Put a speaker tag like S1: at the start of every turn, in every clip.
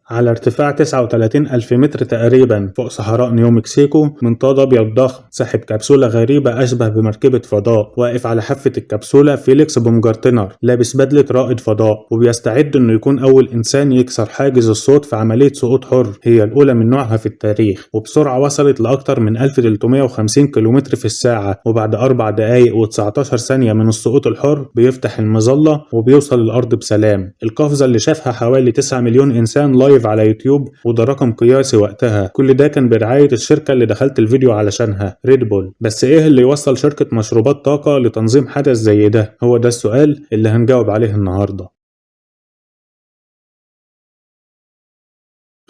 S1: على ارتفاع 39 ألف متر تقريبا فوق صحراء نيو مكسيكو، منطاد أبيض ضخم سحب كبسولة غريبة أشبه بمركبة فضاء. واقف على حافة الكبسولة فيليكس بومجارتنر، لابس بدلة رائد فضاء، وبيستعد إنه يكون أول إنسان يكسر حاجز الصوت في عملية سقوط حر هي الأولى من نوعها في التاريخ. وبسرعة وصلت لأكثر من 1350 كيلومتر في الساعة، وبعد 4 دقايق و19 ثانية من السقوط الحر بيفتح المظلة وبيوصل الأرض بسلام. القفزة اللي شافها حوالي 9 مليون إنسان live على يوتيوب، وده رقم قياسي وقتها. كل ده كان برعاية الشركة اللي دخلت الفيديو علشانها، ريد بول. بس ايه اللي يوصل شركة مشروبات طاقة لتنظيم حدث زي ده؟ هو ده السؤال اللي هنجاوب عليه النهاردة.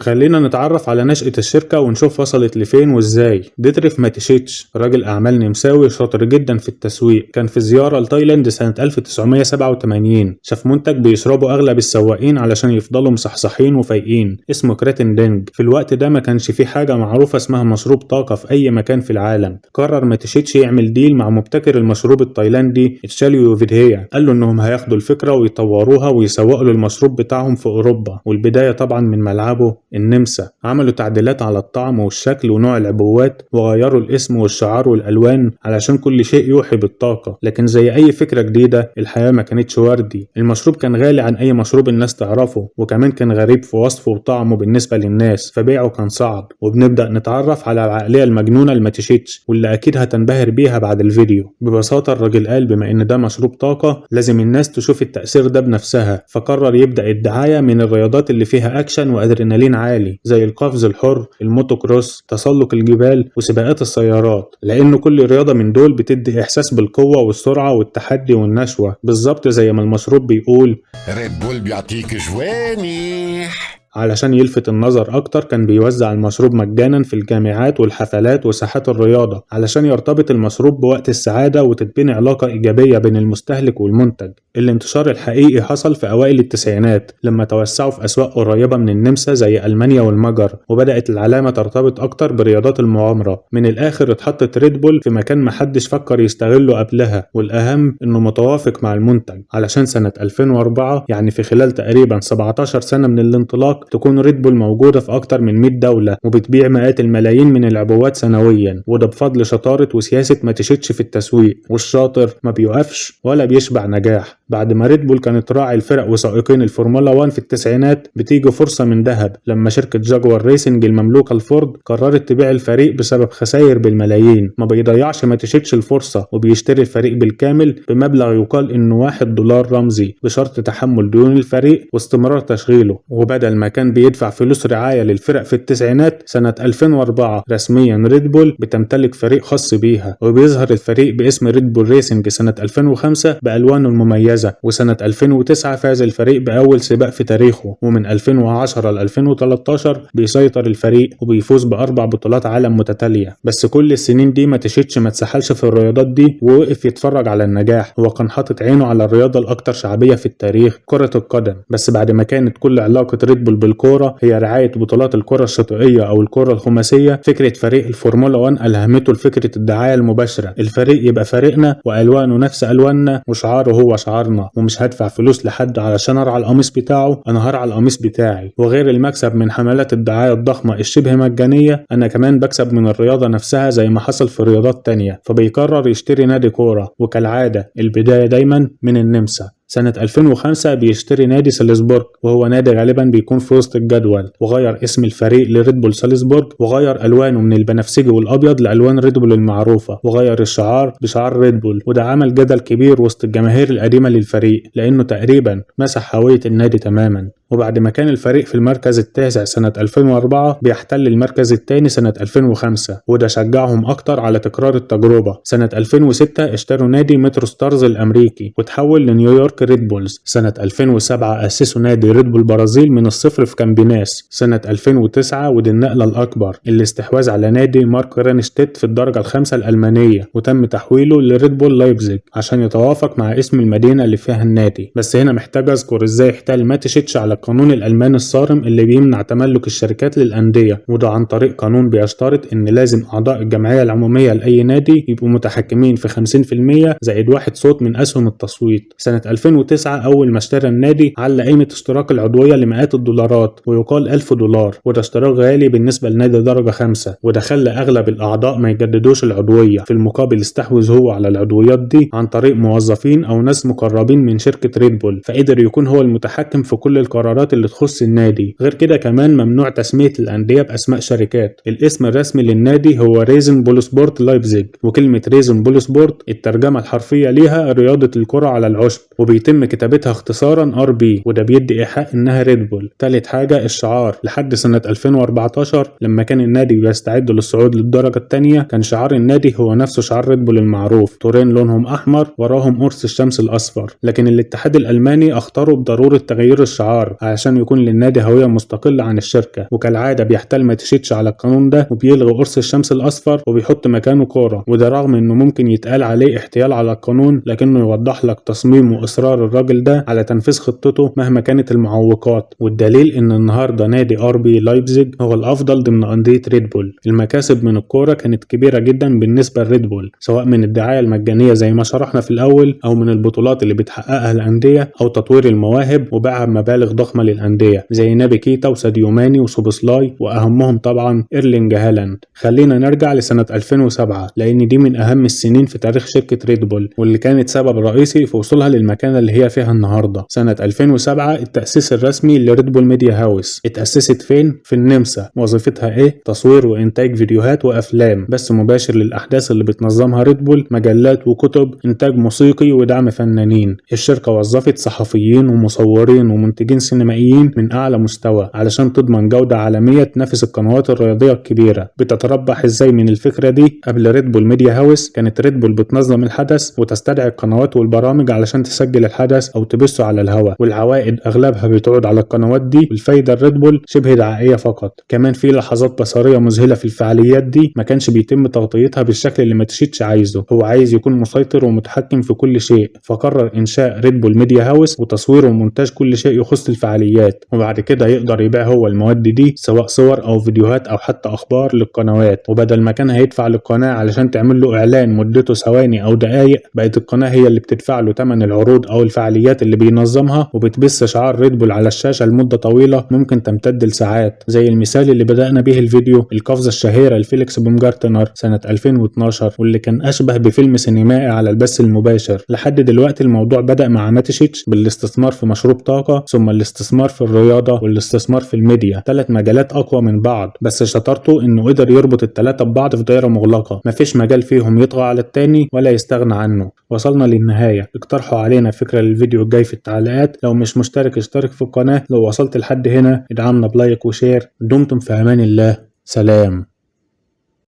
S1: خلينا نتعرف على نشأة الشركة ونشوف وصلت لفين وازاي. ديتريف ماتيشيتش راجل أعمال نمساوي شاطر جدا في التسويق، كان في زيارة لتايلاند سنة 1987، شاف منتج بيشربه أغلب السواقين علشان يفضلوا مصحصحين وفايقين، اسمه كراتين دينج. في الوقت ده ما كانش في حاجة معروفة اسمها مشروب طاقة في أي مكان في العالم. قرر ماتيشيتش يعمل deal مع مبتكر المشروب التايلاندي تشاليو فيدهيا، قال له إنهم هياخدوا الفكرة ويطوروها ويسوقوا له المشروب بتاعهم في أوروبا، والبداية طبعا من ملعبه النمسا. عملوا تعديلات على الطعم والشكل ونوع العبوات، وغيروا الاسم والشعار والألوان علشان كل شيء يوحي بالطاقة. لكن زي أي فكرة جديدة الحياة ما كانتش وردي. المشروب كان غالي عن أي مشروب الناس تعرفه، وكمان كان غريب في وصفه وطعمه بالنسبة للناس، فبيعه كان صعب. وبنبدأ نتعرف على العقلية المجنونة لماتيشيتش، واللي أكيد هتنبهر بيها بعد الفيديو. ببساطة الراجل قال بما إن ده مشروب طاقة لازم الناس تشوف التأثير ده بنفسها، فقرر يبدأ الدعاية من الرياضات اللي فيها أكشن وأدرينالين عالي زي القفز الحر، الموتوكروس، تسلق الجبال، وسباقات السيارات، لأن كل رياضة من دول بتدي إحساس بالقوة والسرعة والتحدي والنشوة، بالظبط زي ما المشروب بيقول
S2: ريد بول بيعطيك جوانح.
S1: علشان يلفت النظر أكتر كان بيوزع المشروب مجانا في الجامعات والحفلات وساحات الرياضة، علشان يرتبط المشروب بوقت السعادة وتتبني علاقة إيجابية بين المستهلك والمنتج. الانتشار الحقيقي حصل في أوائل التسعينات لما توسعوا في أسواق قريبة من النمسا زي ألمانيا والمجر، وبدأت العلامة ترتبط أكتر برياضات المغامرة. من الآخر اتحطت ريد بول في مكان محدش فكر يستغله قبلها، والأهم إنه متوافق مع المنتج، علشان سنة 2004 يعني في خلال تقريبا 17 سنة من الانطلاق تكون ريد بول موجودة في أكتر من 100 دولة وبتبيع مئات الملايين من العبوات سنويا، وده بفضل شطارة وسياسة ماتيشيتش في التسويق. والشاطر ما بيوقفش ولا بيشبع نجاح. بعد ما ريد بول كانت راعي الفرق وسائقين الفورمولا 1 في التسعينات، بتيجي فرصة من ذهب لما شركة جاكوار ريسنج المملوكة لفورد قررت تبيع الفريق بسبب خسائر بالملايين. ما بيضيعش ماتيشيتش الفرصة وبيشتري الفريق بالكامل بمبلغ يقال انه $1 رمزي، بشرط تحمل ديون الفريق واستمرار تشغيله. وبدل ما كان بيدفع فلوس رعاية للفرق في التسعينات، سنة 2004 رسميا ريد بول بتمتلك فريق خاص بيها، وبيظهر الفريق باسم ريد بول ريسنج سنة 2005 بألوانه المميزة. وسنة 2009 فاز الفريق بأول سباق في تاريخه، ومن 2010 ل 2013 بيسيطر الفريق وبيفوز ب4 بطولات عالم متتالية. بس كل السنين دي ماتيشيتش ما اتسحلش في الرياضات دي ووقف يتفرج على النجاح، هو كان حاطط عينه على الرياضة الأكثر شعبية في التاريخ، كرة القدم. بس بعد ما كانت كل علاقة ريد بول بالكورة هي رعاية بطولات الكرة الشاطئية أو الكرة الخماسية، فكرة فريق الفورمولا 1 ألهمته لفكرة الدعاية المباشرة، الفريق يبقى فريقنا وألوانه نفس ألواننا وشعاره هو شعارنا، ومش هدفع فلوس لحد علشان ارعى القميص بتاعه، انا هرعى القميص بتاعي. وغير المكسب من حملات الدعاية الضخمة الشبه مجانية، انا كمان بكسب من الرياضة نفسها زي ما حصل في رياضات تانية. فبيقرر يشتري نادي كورة، وكالعادة البداية دايما من النمسا. سنة 2005 بيشتري نادي سالزبورج، وهو نادي غالبا بيكون في وسط الجدول، وغير اسم الفريق لريد بول سالزبورج، وغير ألوانه من البنفسجي والأبيض لألوان ريد بول المعروفة، وغير الشعار بشعار ريد بول. وده عمل جدل كبير وسط الجماهير القديمة للفريق، لأنه تقريبا مسح هوية النادي تماما. وبعد ما كان الفريق في المركز التاسع سنة 2004 بيحتل المركز الثاني سنة 2005، وده شجعهم أكتر على تكرار التجربة. سنة 2006 اشتروا نادي مترو ستارز الأمريكي وتحول لنيويورك ريد بولز. سنة 2007 أسسوا نادي ريد بول برازيل من الصفر في كامبيناس. سنة 2009 ودي النقلة الأكبر، الاستحواذ على نادي مارك رانشتيت في الدرجة الخامسة الألمانية، وتم تحويله لريد بول لايبزيج عشان يتوافق مع اسم المدينة اللي فيها النادي. بس هنا محتاج أذكر إزاي احتال ماتيشيتش على القانون الألماني الصارم اللي بيمنع تملك الشركات للأندية، وده عن طريق قانون بيشترط إن لازم أعضاء الجمعية العمومية لأي نادي يبقوا متحكمين في 50% زائد 1 صوت من أسهم التصويت. سنة 2009 أول ما اشترى النادي على قيمة اشتراك العضوية لمئات الدولارات ويقال $1000، وده اشتراك غالي بالنسبة لنادي درجة 5، وده خلى أغلب الأعضاء ما يجددوش العضوية. في المقابل استحوذ هو على العضويات دي عن طريق موظفين أو ناس مقربين من شركة ريد بول، فقدر يكون هو المتحكم في كل القرارات اللي تخص النادي. غير كده كمان ممنوع تسمية الأندية بأسماء شركات. الاسم الرسمي للنادي هو ريزن بول سبورت لايبزيج، وكلمة ريزن بول سبورت الترجمة الحرفية ليها رياضة الكرة على العشب، وبيتم كتابتها اختصارا RB، وده بيدي إيحاء إنها ريد بول. تالت حاجة الشعار. لحد سنة 2014 لما كان النادي بيستعد للصعود للدرجة الثانية كان شعار النادي هو نفسه شعار ريد بول المعروف، طورين لونهم أحمر وراهم قرص الشمس الأصفر. لكن الاتحاد الألماني أخطره بضرورة تغيير الشعار علشان يكون للنادي هوية مستقلة عن الشركة، وكالعادة بيحتال ماتشيتش على القانون ده وبيلغي قرص الشمس الأصفر وبيحط مكانه كورة، وده رغم إنه ممكن يتقال عليه احتيال على القانون، لكنه يوضح لك تصميم وإصرار الراجل ده على تنفيذ خطته مهما كانت المعوقات. والدليل إن النهارده نادي RB لايبزيج هو الأفضل ضمن أندية ريد بول. المكاسب من الكورة كانت كبيرة جدا بالنسبة لريد بول، سواء من الدعاية المجانية زي ما شرحنا في الأول، أو من البطولات اللي بتحققها الأندية، أو تطوير المواهب وبيعها بمبالغ ضخمة للأندية زي نابي كيتا وساديو ماني وسوبوسلاي، وأهمهم طبعا إيرلينج هالاند. خلينا نرجع لسنة 2007 لأن دي من أهم السنين في تاريخ شركة ريد بول، واللي كانت سبب رئيسي في وصولها للمكانة اللي هي فيها النهاردة. سنة 2007 التأسيس الرسمي لريد بول ميديا هاوس. اتأسست فين؟ في النمسا. وظيفتها ايه؟ تصوير وإنتاج فيديوهات وأفلام، بث مباشر للأحداث اللي بتنظمها ريد بول، مجلات وكتب، إنتاج موسيقي ودعم فنانين. الشركة وظفت صحفيين ومصورين ومنتجين سينمائيين من أعلى مستوى علشان تضمن جودة عالمية تنافس القنوات الرياضية الكبيرة. بتتربح ازاي من الفكرة دي؟ قبل ريد بول ميديا هاوس كانت ريد بول بتنظم الحدث وتستدعي القنوات والبرامج علشان تسجل الحدث أو تبثه على الهواء، والعوائد أغلبها بتعود على القنوات دي، والفايدة الريد بول شبه دعائية فقط. كمان في لحظات بصرية مذهلة في الفعاليات دي ما كانش بيتم تغطيتها بالشكل اللي ماتشيتش عايزه. هو عايز يكون مسيطر ومتحكم في كل شيء، فقرر إنشاء ريد بول ميديا هاوس وتصوير ومونتاج كل شيء يخص الفعاليات، وبعد كده يقدر يبيع هو المواد دي سواء صور أو فيديوهات أو حتى أخبار للقنوات. وبدل ما كان هيدفع للقناة علشان تعمل له إعلان مدته ثواني أو دقايق، بقت القناة هي اللي بتدفع له ثمن العروض أو الفعاليات اللي بينظمها، وبتبث شعار ريد بول على الشاشة لمدة طويلة ممكن تمتد لساعات، زي المثال اللي بدأنا به الفيديو، القفزة الشهيرة لفيليكس بومجارتنر سنة 2012، واللي كان أشبه بفيلم سينمائي على البث المباشر. لحد دلوقتي الموضوع بدأ مع ماتشيتش بالاستثمار في مشروب طاقة، ثم الاستثمار في الرياضة، والاستثمار في الميديا، 3 مجالات أقوى من بعض، بس شطارته إنه قدر يربط الثلاثة ببعض في دايرة مغلقة، مفيش مجال فيهم يطغى على التاني ولا يستغنى عنه. وصلنا للنهاية، اقترحوا علينا فكرة للفيديو الجاي في التعليقات. لو مش مشترك اشترك في القناة. لو وصلت لحد هنا ادعمنا ب like و share. دمتم في أمان الله، سلام.